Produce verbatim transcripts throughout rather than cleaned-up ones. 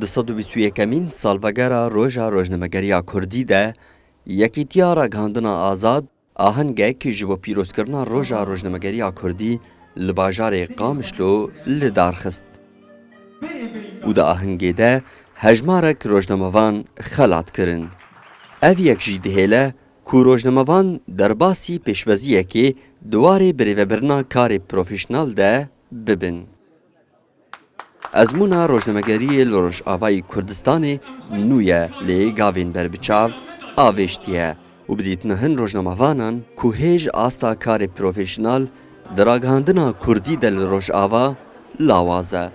Di sed û bîst û yekemîn salvegera Roja Rojnamegeriya Kurdî de Yekîtiya Ragihandina Azad ahengek ji bo pîrozkirina Roja Rojnamegeriya Kurdî li bajarê Qamişlo li dar xist û di ahengê de hejmarek rojnamevan xelat kirin. Ev yek jî dihêle ku rojnamevan derbasî pêşwaziyekê di warê birêvebirina karê profesyonel de bibin. Ezmûna rojnamegeriyê li Rojavayê Kurdistanê nû ye, lê gavên berbiçav avêştiye û bi dîtina hin rojnamevanan ku hêj asta karê profesyonel di ragihandina kurdî de li Rojava lawaz e.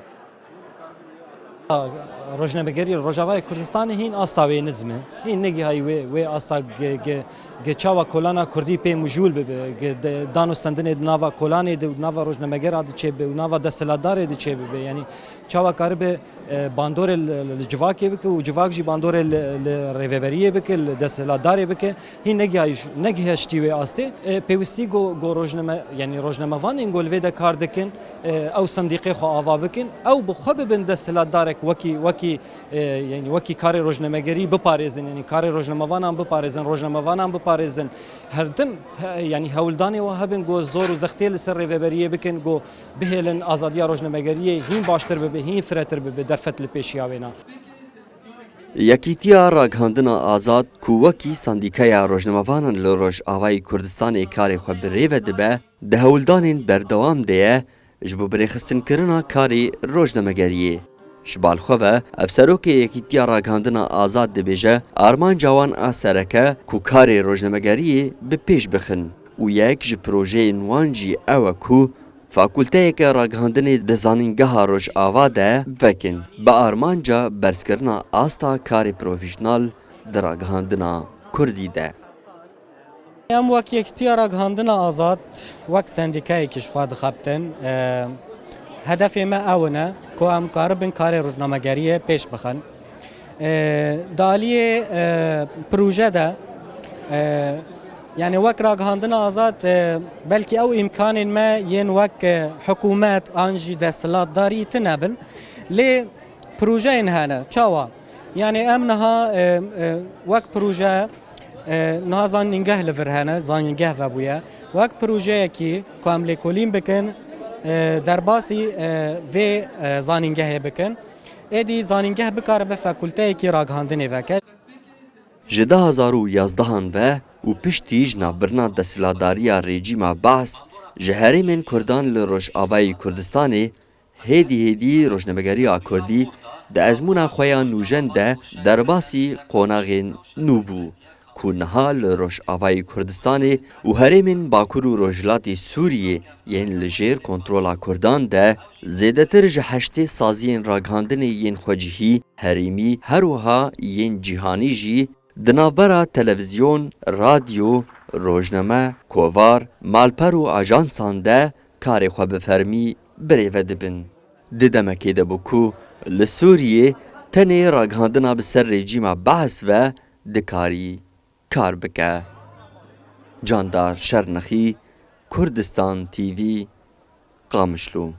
Rojnamegerî li Rojavayê Kurdistanê hîn asta wê nizm e. Hîn negihayî wê, wê asta ge-, ge-, ge çawa kolana kurdî pê mijûl bibe, ge de-, danûstendinê di nava kolanê de û di nava rojnamegera de çêbibe û nava desthilatdarê de çêbibe. Yanî çawa karibe, e, bandorê li, li civakê bike û civak jî bandorê li, li rêveberiyê bike, li desthilatdarê bike. Hîn negihayî, negihiştî wê astê. E, pêwîstî go, go rojname-, yanî rojnamevanên go li vê de kar dikin, e, ew sendîqê xwe ava bikin. Ew bi xwe bibin desthilatdarek wekî, wekî, e, yanî wekî karê rojnamegerî biparêzin, yanî karê rojnamevanan biparêzin, rojnamevanan biparêzin. Herdim, he, yanî hewldanê we hebin go zor û zextê li ser rêveberiyê bikin, go bihêlin azadiya rojnamegeriyê hîn baştir bibe, hîn firehtir bibe, derfet li pêşiya wêna. Yekîtiya Ragihandina Azad ku wekî sendîkaya rojnamevanan li Rojavayê Kurdistanê karê xwe bi rê ve dibe, di hewldanên berdewam de ye ji bo birêxistinkirina karê rojnamegeriyê. Ji bal xwe ve, ev serokê Yekîtiya Ragihandina Azad dibêje, armanca wan a sereke ku karê rojnamegeriyê bi pêş bixin û yek ji projeyên wan jî ew e ku fakulteyeke ragihandinê di zanîngeha Rojava de vekin, bi armanca berzkirina asta karê profesyonel di ragihandina kurdî de. Em wek Yekîtiya Ragihandina Azad, wek sendîkayekî ji xwe dixebtin. E, hedefê me ew ne ku em karibin karê rojnamegeriyê pêş bixin. E, di aliyê, e, proje de, e, yanî wek Ragihandina Azad, e, belkî ew îmkanên me yên wek, e, hikûmet an jî desthilatdarî tune bin. Lê projeyên hene. Çawa? Yanî em niha, e, e, wek proje, e, niha zanîngeh li vir hene, zanîngeh vebûye. Wek projeyekî ku em lêkolîn bikin, e, derbasî, e, vê, e, zanîngehê bikin. Êdî zanîngeh bikaribe fakulteyekî ragihandinê veke. Ji du hazar û yazdehan ve û piştî ji navbirina desthilatdariya rejîma Baas ji herêmên Kurdan li Rojavayê Kurdistanê, hêdî hêdî rojnamegeriya Kurdî di ezmûna xwe ya nûjen de derbasî qonaxên nû bû ku niha li Rojavayê Kurdistanê û herêmên Bakur û Rojhilatê Sûriyê yên li jêr kontrola Kurdan de zêdetir ji heştê saziyên ragihandinê yên xwecihî, herêmî, her wiha yên cîhanî jî di navbera televîzyon, radyo, rojname, kovar, malper û ajansan de karê xwe bi fermî birêve dibin. Di demekê de bû ku li Sûriyê tenê ragihandina bi ser rejîma Baas ve dikarî kar bike. Candar Şernexî, Kurdistan T V, Qamişlo.